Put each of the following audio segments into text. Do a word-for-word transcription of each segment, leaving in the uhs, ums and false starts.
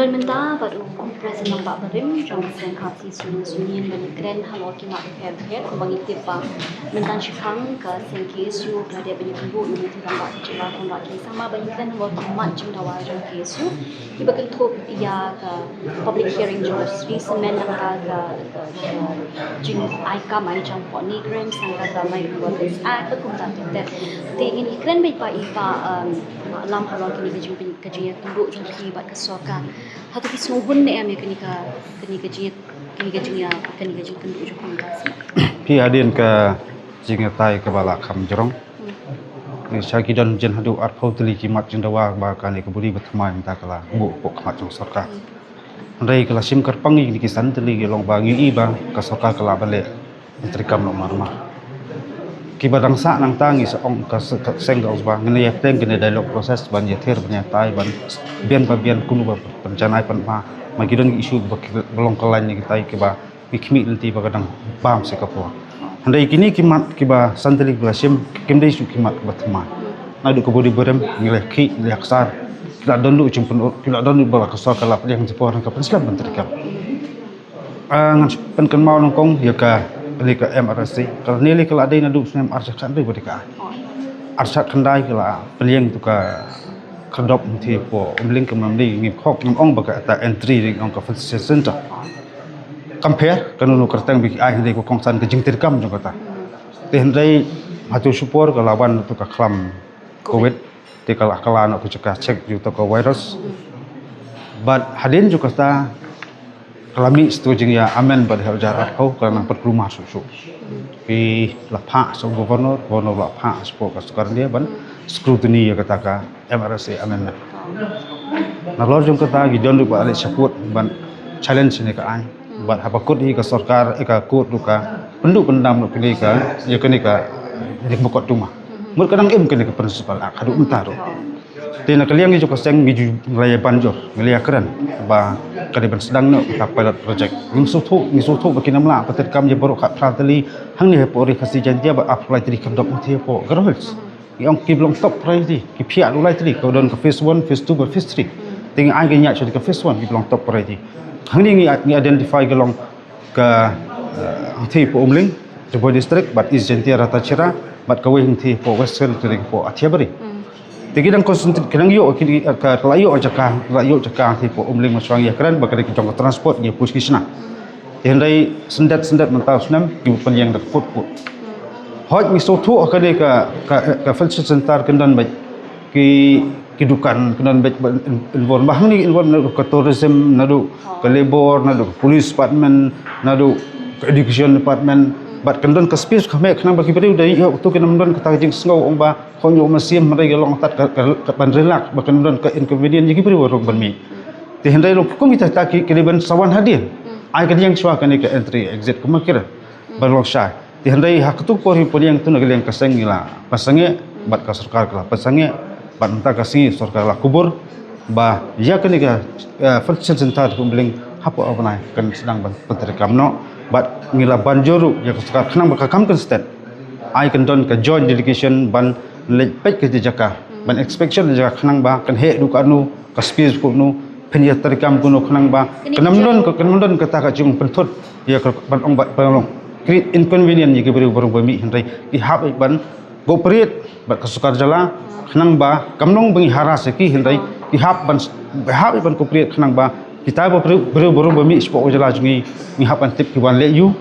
Mynta bad u President Bah Barim jong ka seng Khasi Students Union ban ïakren halor ki mat bapher bapher, kumba ngi tip ba mynta shipang ka seng K S U ka la dep ban ïakynduh mynta ki rangbah ka jylla kumba ki seng, ban ïakren halor ki mat jingdawa jong K S U kiba kynthup ïa ka public hearing jong ka Shree Cement, nangta ka, ka, ka jingai kam ai jingpynïaid, nangta ka Migrant Workers Act, kumta ter ter. Te ngin ïakren beit bha ïa ka, um, lam halor kine ki jing ka jingïakynduh jong ki bad ka sorkar. Hato ki sngewbha ne em ïa kane ka, kane ka jingïa, kane ka jingïa, kane ka jingkynduh jong ka? Phi, hadien ka jingïatai kaba la kham jrong, ngi sa ki don jan haduh arphew tylli ki mat jingdawa ba kane ka buri ba thymmai mynta ka la buh hapoh khmat jong sorkar. Hynrei ka la shim kyrpang ïa kine ki san tylli ki long ba ngi i ba ka sorkar ka lah ban leh treikam noh marmar. Kiba dang sah nangta ngi sa ong ka s-, ka seng ka ong ba ngin ïa pynlong kane dialogue process ban ïathir ban ïatai ban bian ba bian kumno ba pynjanai pynbha. Ma ki don ki issue ba ki, ba long ka lain ïa kitai kiba ngi khmih lynti ba ka dang bam sha ka por. Hynrei kine ki mat kiba san tylli kiba la shim kim dei shuh ki mat kiba thymmai. Naduh ka buri barim ngi la khih ngi la ksar. Ki la don duh jingpynurlong, ki la don duh ba ka sorkar la pdiang jingpynurlong ka pynslem ban treikam. Ah, ngan pynkynmaw nyngkong ïa ka, kane ka M R S A. Ka la ne lei ka la dei naduh snem arhajar khatkhyndai ba dei ka ai. Arhajar khatkhyndai ka la pynïeng tu ka khyrdop hangtei hapoh Umling, ka Mamli, ngim khot ngim ong ba kata entry ring, ong ka facilitation center. Kam pher kano kano kyrteng ba ki ai, hynrei ka kongsan ka jingtreikam jong kata. Te hynrei hato shipor ka la wan tu ka khlam Covid. Te ka la kylla noh ka jaka check ïa uta ka virus. Bad hadien jong kata ka la mih sha tu ka jingïa amend bad ha u jar arphew ka la nang pynkulmar shuh shuh. Phi, la phah sha u governor, governor la phah shapoh ka sorkar India ban scrutiny ïa kata ka M R S A amendment. Nalor jong kata ki don ruh ba leit sha court ban challenge ïa kane ka aiñ. Bad haba kut hi ka sorkar, eh, ka court ruh ka pynduh pyndam ruh kane ka, ïa kane ka, ïa ka mukotduma. Mut ka dang im kane ka principal act haduh mynta ruh. Te na ka liang jong ka seng ngi ju, ngi la ïa ban jur, ngi la ïa kren ba ka dei ban sdang noh ka pilot project. Ngi sngewthuh, ngi sngewthuh ba kin ym lah ban treikam ïa baroh khatphra tylli hangne hapoh Ri Khasi Jaiñtia bad arphew lai tylli khyrdop hangtei hapoh Garo Hills. Ngi ong ki ba long top priority, ki phiah lai tylli, ka don ka phase one, phase two bad phase three. Te ngi ai ka ïa shuh ka phase one ki ba long top priority. Hangne ngi, ngi identify ka long ka, eh, hangtei hapoh Umling, Ri Bhoi District, bad East Jaiñtia Ratajhira, bad kawei hangtei hapoh West Hills, ka dei hapoh Hathaiabari. Te ki dang concentrate, ki dang ïoh, ki, ka, ka la ïoh jaka, la ïoh jaka hangtei hapoh Umling, mynshwa ngi ïa kren ba ka dei ka jong ka transport, ngi ïa push ki shna. Te hynrei syndet syndet mynta u snem ki pynïeng da ka put put. Hooid ngi sngewthuh ha kane ka, ka, ka facilitation center kan don beit ki, ki dukan kan don beit ba in-, involve. Ba hangne involve naduh ka tourism, naduh ka labor, naduh ka police department, naduh ka education department. Bad kan don ka space ka mih khnang ba ki briew da ïoh tu kin ym don kata ka jingsngew ong ba hooid ïoh mynsiem hynrei ka long tat ka, ka, ka ban relax ba kan don ka inconvenience ïa ki briew ba rung ban mih. Te hynrei long kum kita kita ki, ki dei ban sa wan hadien. Ai ka liang shuwa kane ka entry exit kumba ki ren. Ban long shai. Te hynrei ha katu ka por hi pynïeng tu na ka liang ka seng ngi la pynsangeh bad ka sorkar ka la pynsangeh bad mynta ka sngi sorkar la kubur ba ïa kane ka, eh, facilitation center ka Umling hapoh ka bnai kan sdang ban pyntreikam noh bad ngi la ban jur ruh ïa ka sorkar khnang ba ka kam kan stet. Ai kan don ka joint delegation ban leit peit ka jaka ban inspection jaka khnang ba kan heh duh kano, ka space kumno, phin ïa treikam kumno khnang ba kan ym don ka, kan ym don kata ka jingpynthut ïa ka ban ong ba, ban ong create inconvenience ïa ki briew ba rung ba mih hynrei ki hap ban cooperate bad ka sorkar jylla khnang ba kam long ba ngi harass ïa ki hynrei ki hap ban, hap ban cooperate khnang ba kita ba briew, briew ba rung ba mih shapoh ka jylla jong ngi, ngi hap ban tip ki wan leh aïu,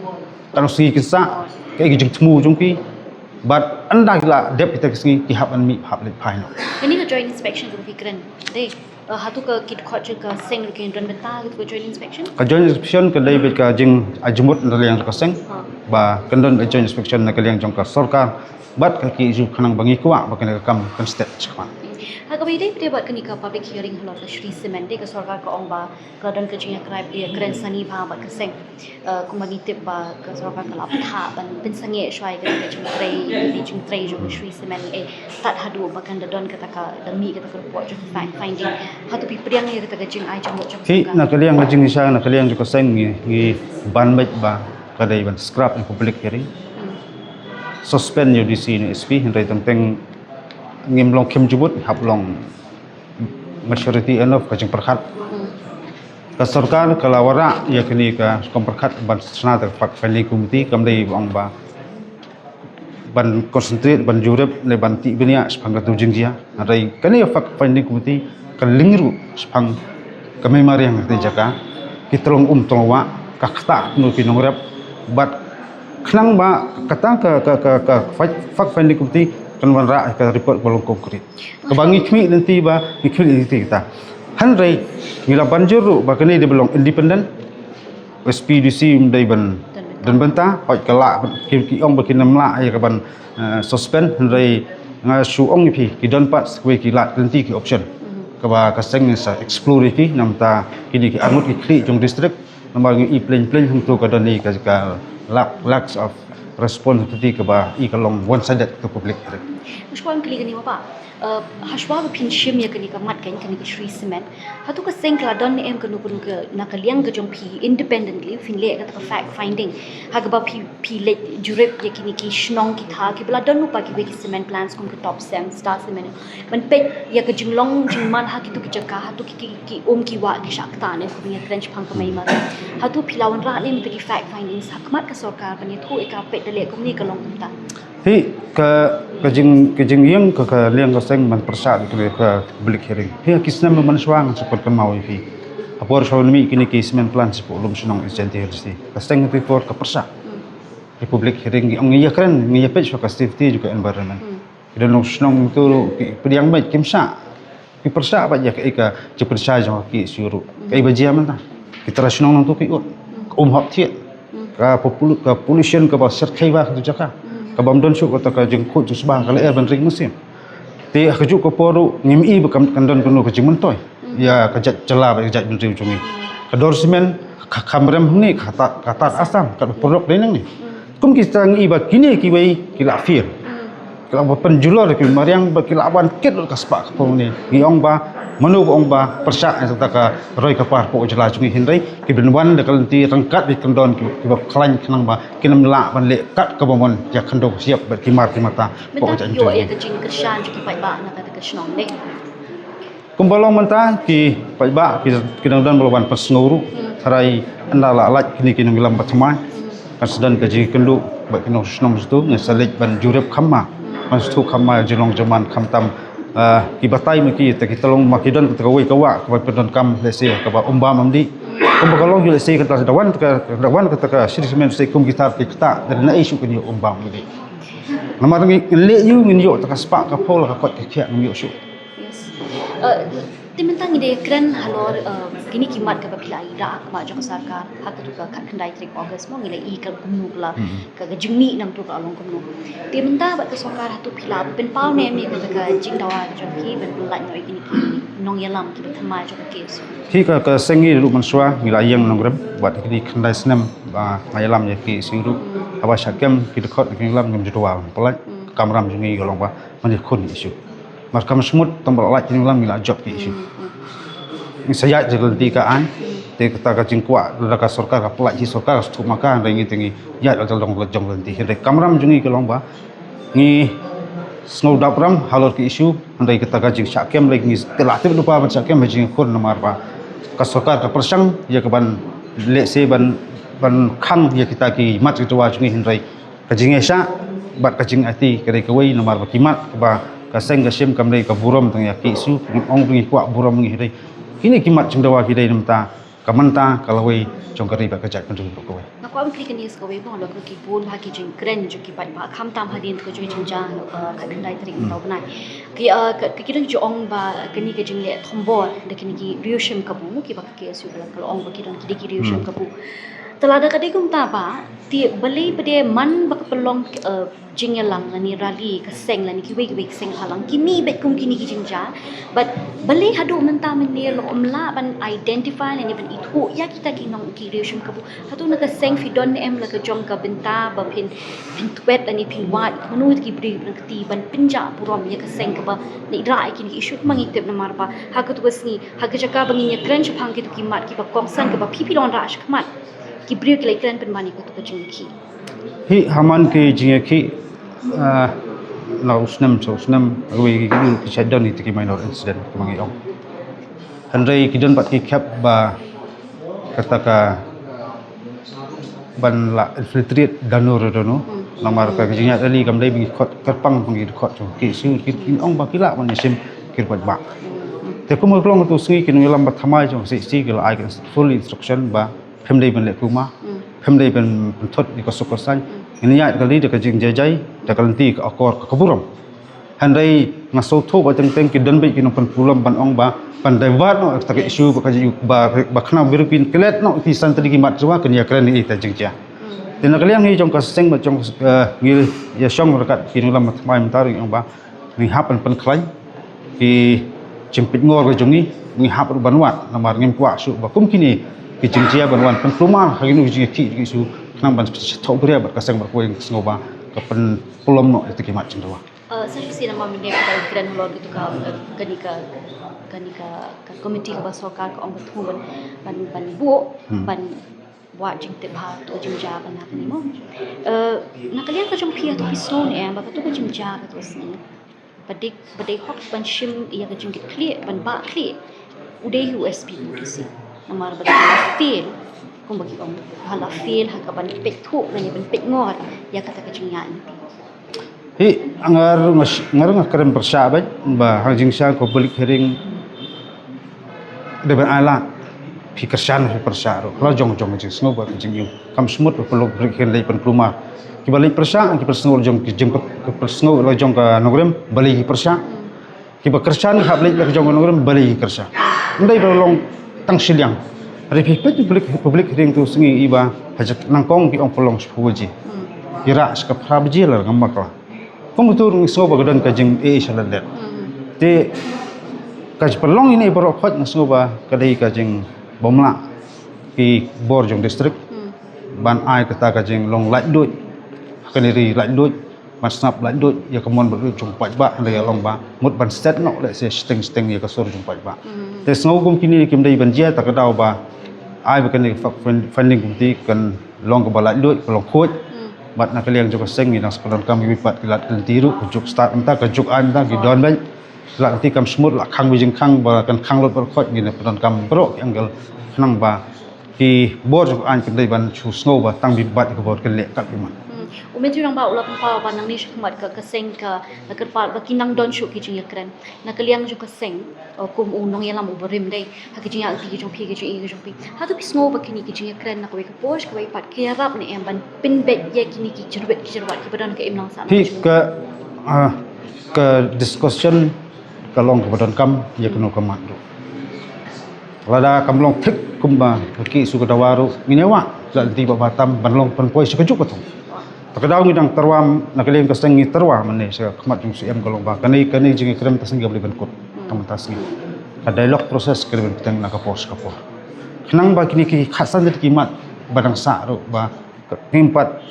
katno sngi kin sah, kaei ka jingthmu jong ki. Bad ynda ki la dep kita ki sngi ki hap ban mih hap leit phai noh. Kane ka joint inspection kaba phi kren, dei, eh, hato ka ki dkhot jong ka seng ruh kin don bynta ha ka joint inspection? Ka joint inspection ka dei beit ka jingai jingmut na liang jong ka seng ba kan don beit joint inspection na ka liang jong ka sorkar bad ka K S U khnang ba ngi kwah ba kane ka kam kan stet shakhmat. Ha kaba ïadei beit bad kane ka public hearing halor ka Shree Cement, dei ka sorkar ka ong ba ka don ka jingïakren, ïakren sani bha bad ka seng. Eh, kumba ngi tip ba ka sorkar ka la bthah ban pynsangeh shuwa ïa ka jingtrei, ïa ka jingtrei jong ka Shree Cement, eh, tad haduh ba kan da don kata ka, da mih kata ka report jong ka fact finding. Hato phi pdiang ïa kata ka jingai jingmut jong ka sorkar? Hi, na ka liang ka jingïaishah, na ka liang jong ka seng ngi, ngi ban beit ba ka dei ban scrap ïa ka public hearing. Suspend ïa u D C ne S P, hynrei teng teng ngim long khim jubut, hap long majority enough ka jingpyrkhat. Ka sorkar ka la wanrah ïa kane ka kam pyrkhat ban shna da ka fact finding committee, kam dei ba ong ba ban concentrate, ban jurip ne ban tih bniah shaphang katto jingjia. Hynrei kane ka fact finding committee kan lyngngoh shaphang ka mei mariang ka jaka, ki tyllong um tyllong wah, ka ktah kumno ki nongrep, bad khnang ba kata ka, ka, ka, ka fact, fact finding committee kan wanrah ka report ba long concrete. Kaba ngi khmih lynti ba, ngi khmih lynti kita. Hynrei ngi la ban jur ruh ba kane dei ba long independent. S P D C ym dei ban don bynta, hooid ka lah, ki, ki ong ba kin ym lah ïa ka ban, eh, suspend, hynrei nga shu ong ïa phi, ki don pat sa kawei ki lad lynti ki option. Kaba ka seng sa explore ïa phi, namar ta kine ki arngut ki khlieh jong district, namar ngi i plein plein hangto ka don ïa ka, ka lack, lacks of responsibility kaba i ka long one sided to public hearing. Mashwa kali kani wa ba. Uh, hashwa ba phin shim ïa kani ka mat kan kani ka Shree Cement. Hato ka seng ka la don ne em kano kano ka na ka liang ka jong phi independently phin leh kata ka fact finding. Ha kaba phi, phi leh jurip ïa kini ki shnong ki thaw kiba la don lypa kiwei ki cement plants kum ka Top Cem, Star Cement. Ban peit ïa ka jinglong jingman ha kito ki jaka, hato ki, ki, ki um ki wah ki shah ktah ne, kumba ngi kren shaphang ka mei mariang. Hato phi la wanrah ne em kata ki fact findings ha khmat ka sorkar ban ïathuh ïa ka, peit da leh kumne ka long kumta. Hi, ka, ka jing, ka jingïeng ka, ka liang ka seng ban pyrshah ïa ka public hearing. Hi, ha ki snem mynshwa ngan sa pynkynmaw ïa phi. Ha por shuwa mih kine ki cement plant shapoh Lumshnong East Jaintia Hills District, ka seng ha ki por ka pyrshah ïa public hearing, ngi ong ngi ïakren, ngi ïapeit shaphang ka safety jong ka environment. Ki don long shnong tu ki pdiang beit, kim shah. Ki pyrshah bad ïa kaei ka jingpyrshah jong ki shuh ruh. Kaei ba jia mynta, ki trai shnong nangtu ki ud, ka um hap thiah, ka popul-, ka pollution kaba shyrkhei bha ha katu jaka, kaba ym don shuh kata ka jingkhuid jingshbang, ka lyer ban ring mynsiem. Te ha kajuh ka por ruh ngim i ba kan, kan don kano ka jingmyntoi ïa ka jaitbynriew jong ngi. Ka dor cement ka kham rem hangne, ka tad, ka tad Assam, ka paralok dei nangne. Kum kita ngi i ba kine kiwei ki la fail, ki la ban pynjulor ïa ka mei mariang, ba ki la ban kit lut ka spah ka phew ne. Ngi ong ba mano ba ong ba pyrshah ïa kata ka roi ka par hapoh jylla jong ngi, hynrei ki ban wan da ka lynti ryngkat bad ki kyndon ki, kiba khlaiñ khnang ba kin ym lah ban leh kat kaba mon ïa ka khyndew ka shyiap bad ki mar ki mata. Mynta phi ïoh ïa ka jingkyrshan jong ki paidbah na kata ka shnong ne? Kumba long mynta ki paidbah ki, ki dang don ba la wan pynsngew ruh. Tharai ynda la lait kine ki nongïalam ba thymmai, kan sa don ka jingkynduh bad ki nongshnong shuh, ngi sa leit ban jurip kham ma, ban sngewthuh kham ma jinglong jingman, khamtam, ah, ki batai ma ki, te ki tyllong ma ki don kata kawei ka wah kaba pyndonkam lehse kaba um bam um dih. Kumba ka long ïa lehse kata da wan ka, da wan kata ka Shree Cement, lehse kum kita ki ktah da na issue kane um bam um dih. Namar ngi leh ïa u ngin ïoh ta ka spah ka phew la ka koit ka khiah ngim ïoh shuh. Yes. Uh, te mynta ngi dei kren halor, uh, kine ki mat kaba phi la ïa rah ha khmat jong ka sorkar ha katu ka khatkhyndai tarik August mo, ngi la ïohi ka kumno ka la, ka, ka jingmih nangtu ka la long kumno. Te mynta bad ka sorkar hato phi la pynpaw ne em ïa kata ka jingdawa ka jong phi ban pyllait noh ïa kine ki nongïalam kiba thymmai jong ka K S U? Hi ka, ka seng ngi ruh mynshwa ngi la ïeng nongrim bad kine khyndai snem ba nga ïalam ïa ka K S U ruh. Haba shah kem ki dkhot ki nongïalam ngim ju dawa ban pyllait. Ka kamram jong ngi ka long ba mane khun issue. Mar kam smut tang ba la lait ki nongïalam ngi la jop ki issue. Ngi sa ïaid da ka lynti ka aiñ. Te kata ka jingkwah da ka sorkar ka pyllait hi, sorkar ka sngewthuh ma ka, hynrei ngi te ngi ïaid da ka long ka jong ka lynti. Hynrei kamram jong ngi ka long ba ngi sngew dap ram halor ki issue, hynrei kata ka jingshah kem lei ngi te la tip lypa ban shah kem ha jingkhun namar ba ka sorkar ka pyrshang ïa ka ban lehse ban, ban khang ïa kita ki mat ki dawa jong ngi, hynrei ka jingïaishah bad ka jingaiti ka dei kawei namar ba ki mat ba ka seng ka shim kam dei ka burom tang ïa ka K S U, ong ba ngi kwah burom ngi, hynrei kine ki mat jingdawa ki dei namar ka mynta ka lawei jong ka ri bad ka jaitbynriew ruh kawei. Nga kwah ban kylli kane sa kawei ba, halor ki bun bha ki jingkren jong ki paidbah khamtam hadien ka jong ka jingjia, uh, khatkhyndai tarik mynta u bnai. Ki, uh, ka, ka ki dang ju ong ba kane ka jingleh thombor da kine ki riew shim kabu kiba ka K S U ka la, ka la ong ba ki dang ki dei ki riew shim kabu. Te lada ka dei kumta ba, te balei pat de man ba ka pynlong, uh, jingïalang lane rally ka seng lane kiwei kiwei ka seng ha lang, ki mih beit kum kine ki jingjia. Bad balei haduh mynta mynne long ym lah ban identify lane ban ithuh ïa kita ki nong ki riew shim kabu? Hato na ka seng phi don ne em la ka jong ka bynta ba phin, phin thwet lane phin wad kumno ki briew ba dang kti ban pynjah burom ïa ka seng kaba ngi rah ïa kine ki issue? Ma ngi tip namar ba ha katu ka sngi ha ka jaka ba ngin ïakren shaphang kitu ki mat kiba kongsan kaba phi phi la wanrah shakhmat, ki briew ki la ïakren pynban ïa katu ka jingïakhih. Hi, ha man ki jingïakhih, ah, na u snem sha u snem, kawei ki, ki, ki shait don ïa kita ki minor incident kumba ngi ong. Hynrei ki don pat ki khep ba Kata ka ban la infiltrate dano re dano. Hmm. Namar ka jingïaid rally kam dei ba ngi khot kyrpang ba ngi khot jong ki issue ki ong ba ki lah ban ïashim ki paidbah. Hmm. Te kum ka long tu sngi ki nongïalam ba thymmai jong C C ki la ai ka full instruction ba phim dei ban leh kulmar. Hmm. Phim dei ban pynthut ïa ka suk ka saiñ. Hmm. Ngin ïaid ka rally da ka jingjai jai da ka lynti ka akor ka burom. Hynrei nga sngewthuh ba teng teng ki don beit ki nongpynpulom ban ong ba ban divert noh ïa kata ka issue ba ka ju ba ba khnang ba ruh kin klet noh ki san tylli ki mat jong ka kin ïakren ïa ita jingjia. Te na ka liang hi jong ka seng ba jong, eh, ngi ïashong ryngkat ki nongïalam ba thymmai mynta ruh ong ba ngi hap ban pynkhlaiñ ki jingpeit ngor ka jong ngi, ngi hap ruh ban wad namar ngim kwah shuh ba kum kine ki jingjia ban wan pynkulmar ha kino ki jingïakhih ki issue khnang ban sha thoh bria bad ka seng bad kawei. Nga sngew ba ka pynpulom noh ïa kita ki mat jingdawa. Eh, sa shisien namar mynne ka dei kren halor kito ka, eh, kane ka, kane ka, ka komiti kaba sorkar ka ong ka thmu ban, ban, ban buh, Hmm. ban wad jingtip bha to jingjia ba na kane mo. Eh, na ka liang ka jong phi to phi sngew ne em ba kato ka jingjia kato ka sngi. Ba dei, ba dei hok ban shim ïa ka jingkit khlieh, ban bah khlieh. U dei u S P u D C. Namar ba dei la fail, kumba ki ong, ba la fail ha ka ban peit thuh lane ban peit ngor ïa kata ka jingïaid. Hi, nga ruh nga sh-, nga ruh nga kren pyrshah bad ba ha jingshisha ka public hearing dei ban ai lad. Phi kyrshan phi pyrshah ruh la jong jong ka jingsngew bad ka jingïohi. Kam sngewbha ba public hearing leit pynkulmar. Kiba leit pyrshah ki pynsngew la jong ki jing ki pynsngew la jong ka nongrim balei ki pyrshah. Kiba kyrshan ki hap leit la jong ka nongrim balei ki kyrshan. Ym dei ba long tang shiliang. Hynrei phi peit public, public hearing tu sngi iba ha jaka nyngkong ki ong pynlong shiphew baje. Ki rah sha ka phra baje la ngam bakla. Kum utu ruh ngi sngew ba ka don ka jingeh sha lade. Te ka jingpynlong ine baroh khoit nga sngew ba ka dei ka jingbymlah ki bor jong district ban ai kata ka jinglong laitluid. Kane ri laitluid ban sngap laitluid ïa ka mon ba jong paidbah, hynrei ka long ba mut ban set noh lehse shiteng shiteng ïa ka sur jong paidbah. Te sngew kum kine kim dei ban jia, ta ka daw ba ai ba kane ka fund-, funding committee kan long kaba laitluid, ka long khuid. Bad na ka liang jong ka seng ngi dang sa pyndonkam ïa ki pat ki lad ki lynti ruh, ka juk start mynta, ka juk ai mynta, ki don bad lad lynti kam sngewmut la khang ba jingkhang ba kan khang lut baroh khoit, ngi dang pyndonkam baroh ki angle khnang ba ki bor jong ka aiñ kin dei ban shu sngew ba tang bym bat ïa ka bor kin leh kat bym. Hmm. U Myntri Rangbah u la pynpaw ba nangne shakhmat ka, ka seng ka, ka kyrpad ba kin nang don shuh ki jingïakren. Na ka liang jong ka seng, uh, kum u nongïalam uba rim dei ha ki jingïaid lynti ki jong phi, ki jingïaid ki jong phi. Hato phi sngew ba kine ki jingïakren na kawei ka por sha kawei pat ki ïarap ne em ban pynbeit ïa kine ki jingruwet ki jingruwet kiba don ka imlang sah? Hi ka, ah, ka discussion ka long kaba donkam ïa kano ka mat ruh. Lada kam long thik kumba ka ki issue ka dawa ruh ngin ïa wad lynti ba ba tam ban long pynpoi sha kajuh ka thong. Ta ka daw ngi dang tyrwa, na ka liang ka seng ngi tyrwa mynne sha khmat jong u Syiem ka long ba kane, kane jingïakren ta seng ka ba leit ban kut. Ka mynta sngi ka dialogue process ka leit ban bteng na ka por sha ka por. Khnang ba kine ki khatsan tylli ki mat ba dang sah ruh ba ngim pat,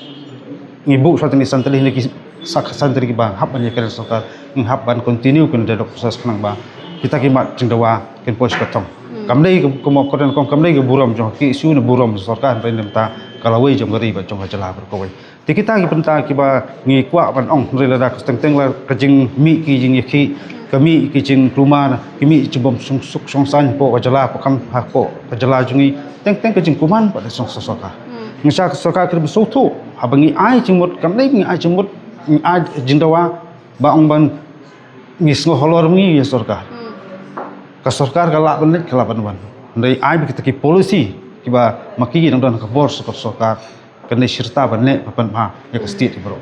ngi buh sa tylli san tylli, ne ki sa khatsan tylli kiba hap ban ïakren sorkar, ngi hap ban continue ka dialogue process khnang ba kita ki mat jingdawa kin poi sha ka thong. Kam dei ka, ka mo kordon kong, kam dei ka burom jong ki issue ne burom sorkar, hynrei na bynta ka lawei jong ka ri bad jong ka jylla baroh kawei. Te kita ki bynta kiba ngi kwah ban ong, hynrei lada ka teng teng la ka jingmih ki jingïakhih, ka mih ki jingkulmar, ki mih ki jingbym suk suk suk saiñ hapoh ka jylla, hapoh kam, hapoh ka jylla jong ngi, teng teng ka jingkuman pat da song sorkar. Ngi sha ka sorkar ka dei ban sngewthuh haba ngi ai jingmut, kam dei ngi ai jingmut, ngi ai jingdawa ba ong ban ngi sngew halor ngi ïa sorkar. Ka sorkar ka lah ban leit, ka lah ban wan. Hynrei ai ba kita ki policy kiba ma ki nang don ha ka bor sha ka sorkar. Kane shirta ban leh ba pynbha ïa ka state baroh.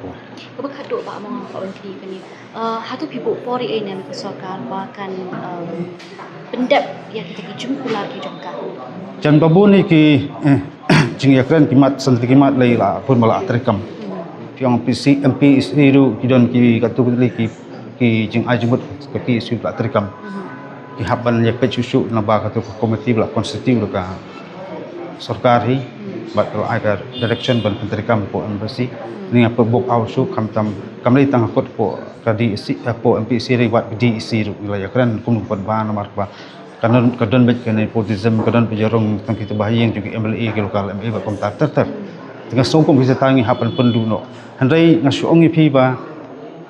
Kaba khadduh ba among ka ong kane kane. Eh, hato phi buh por ei ne em ka sorkar ba kan, em, pyndep ïa kita ki jingkular ki jong ka? Jan ba bun ïa ki, eh, jingïakren ki mat, san tylli ki mat lei la bun ba la treikam. Phi ong P C, M P C ruh ki don ki katto katne ki, ki jingai jingmut ka ki issue la treikam. Ki hap ban ïa peit shuh shuh naba kato ka committee ba la constitute da ka sorkar hi, bad ka la ai ka direction ban pyntreikam hapoh embassy. Ngi ïa peit bok au shuh, khamtam kam dei tang hapoh ka D E C, hapoh M P C, hynrei wat ka D E C ruh ngi la ïakren kum pat ba namar ba ka don, ka don beit ka nepotism, ka don beit ka jingïarung tang kita ba ha ïing jong ki M L A, ki local M L A bad kumta ter ter. Te nga sngew kum kita tang ngi hap ban pynduh noh. Hynrei nga shu ong ïa phi ba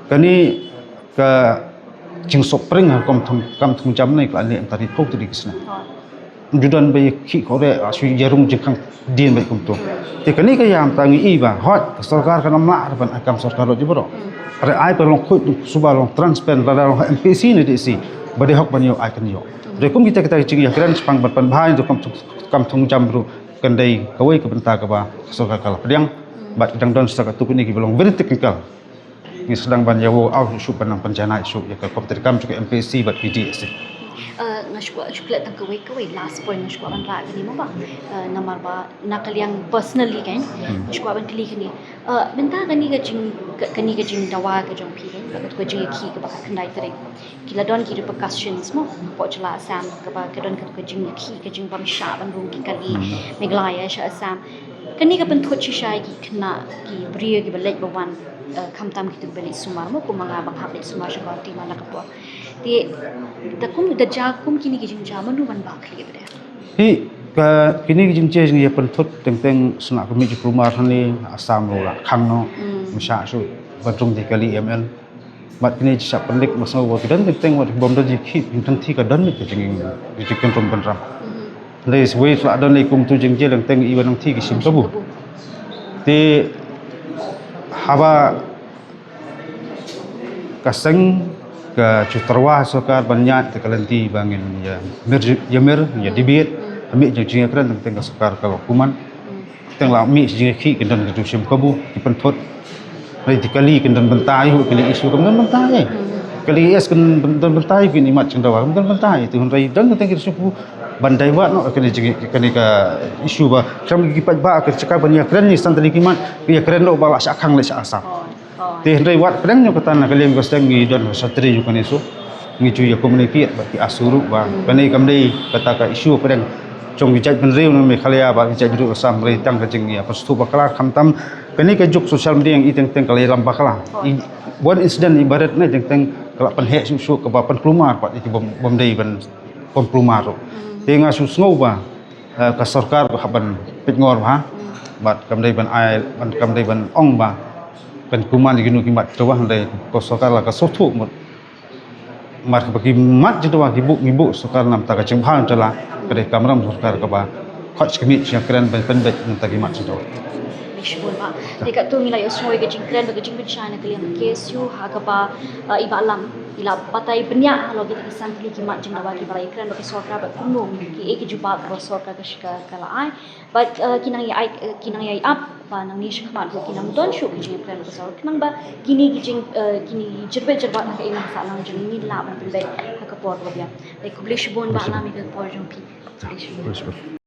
kane ka jingsuk pring ha kam thung, kam thung jam ne ka la leh mynta ri phew tylli ki snem. Ju don ba ïa khih khore, ah, shu ïa rung jingkhang dien bad kumto. Te kane ka ïam ta ngi i ba hot ka sorkar kan ym lah ban ai kam sorkar lut jubor. Hynrei ai ba long khuid, suba long transparent, lada long M P C ne D C, ba dei hok ban ïoh ai kan ïoh. Hynrei kum kita kita jingïakren shaphang ban pynbha ïa ka kam thung, kam thung jam ruh kan dei kawei ka bynta kaba ka sorkar ka la pdiang. Bad dang don sa katto katne kiba long very technical. Ngi sdang ban ïa wow aw shuh ban nang pynjanai shuh ïa ka kam treikam jong ka M P S C bad P D S C. Uh, nga shu shu klet tang kawei kawei last point nga shu ban rah kane mo ba. Uh, namar ba na ka liang personally kan nga shu ban kylli kane. Uh, mynta kane ka jing ka- kane ka jingdawa ka jong phi kan ba ka jingïakhih kaba ka khyndai tarik. Ki la don ki repercussions mo hapoh jylla Assam kaba ka don ka jingïakhih ka jingbam shah ban rung ki kali Meghalaya sha Assam. Kane ka pynthut shisha ïa ki khynnah ki briew kiba leit ba wan, eh, khamtam kito kiba leit sumar mo kum ma nga ba nga hap leit sumar sha Guwahati man la ka por. Te da kum da jia kum kine ki jingjia mano ban bah khlieh ba dei. Hi ka kine ki jingjia jingïapynthut teng teng sngewbha ka mih jingkulmar hangne Assam ruh la khang noh. Mynshwa shu ban rung ki kali M L. Bad kine ki shah pynlip ma sngew ba ki don teng teng wat bym don jingkhih jingtangthi ka don mih ka jing jingkynrum kynram. Hynrei shuwei shu la don lei kumtu jingjia teng teng i ba nang thi ki shim kabu. Te haba ka seng ka ju tyrwa sorkar ban ïaid te ka lynti ba ngin ïa mir ïa mir ïa debate ha mih jingïakren teng teng ka sorkar ka la kuman. Teng la mih jingïakhih kin don ka ju shim kabu ki pynthut. Hynrei te kali kin don bynta ïa u kali issue kin don bynta ïa. Kali S kin don bynta ïa kin imat jingdawa kin don bynta ïa tu hynrei don teng ki issue ban divert noh kane jing kane ka issue ba kram ki pat ba ka chaka ban ïakren ni san tali ki mat ki ïakren noh ba la shah khang la shah Assam. Te hynrei wat pdeng nyo kata na ka liang ka sdang ngi don sa tri nyo kane so. Ngi ju ïa communicate bad ki ASU ruh ba kane kam dei kata ka issue pdeng jong ki jaitbynriew na Meghalaya bad ki jaitbynriew Assam hynrei tang ka jingïa pynstop bakla khamtam kane ka juk social media ngi teng teng ka la ïalam bakla. I one incident i barit na teng teng ka la pynheh shuh shuh kaba pynkulmar bad i bym bym dei ban pynkulmar ruh. Te nga shu sngew ba eh, ka sorkar ka hap ban peit ngor bha bad kam dei ban ai ban kam dei ban ong ba kan kuman ïa kino ki mat jingdawa hynrei ka sorkar la ka sothu mut. Mar ba ki mat jingdawa ki buh ngi buh sorkar namta ka jingbha jylla ka dei kamram sorkar kaba khot shi ka mih jingkren ban pynbeit namta ki mat jingdawa. Te katto ngi la ïohsngew ïa ka jingkren bad ka jingpynshai na ka liang ka KSU ha kaba, eh, i Bah Lam i la batai bniah halor kita ki san tylli ki mat jingdawa kiba la ïakren bad ka sorkar bad kumno kiei ki jubab kaba sorkar ka shika ka la ai. Bad, eh, ki nang ïa ai, eh, ki nang ïa ap ba nangne shakhmat ruh ki nang don shuh ki jingïakren bad ka sorkar khnang ba kine ki jing, eh, kine ki jingbit jingbit ha ka imlang sahlang jong ngi lah ban pynbeit ha ka por kaba biang. Te khublei shibun Bah Lam ïa ka por jong phi. Khublei shibun.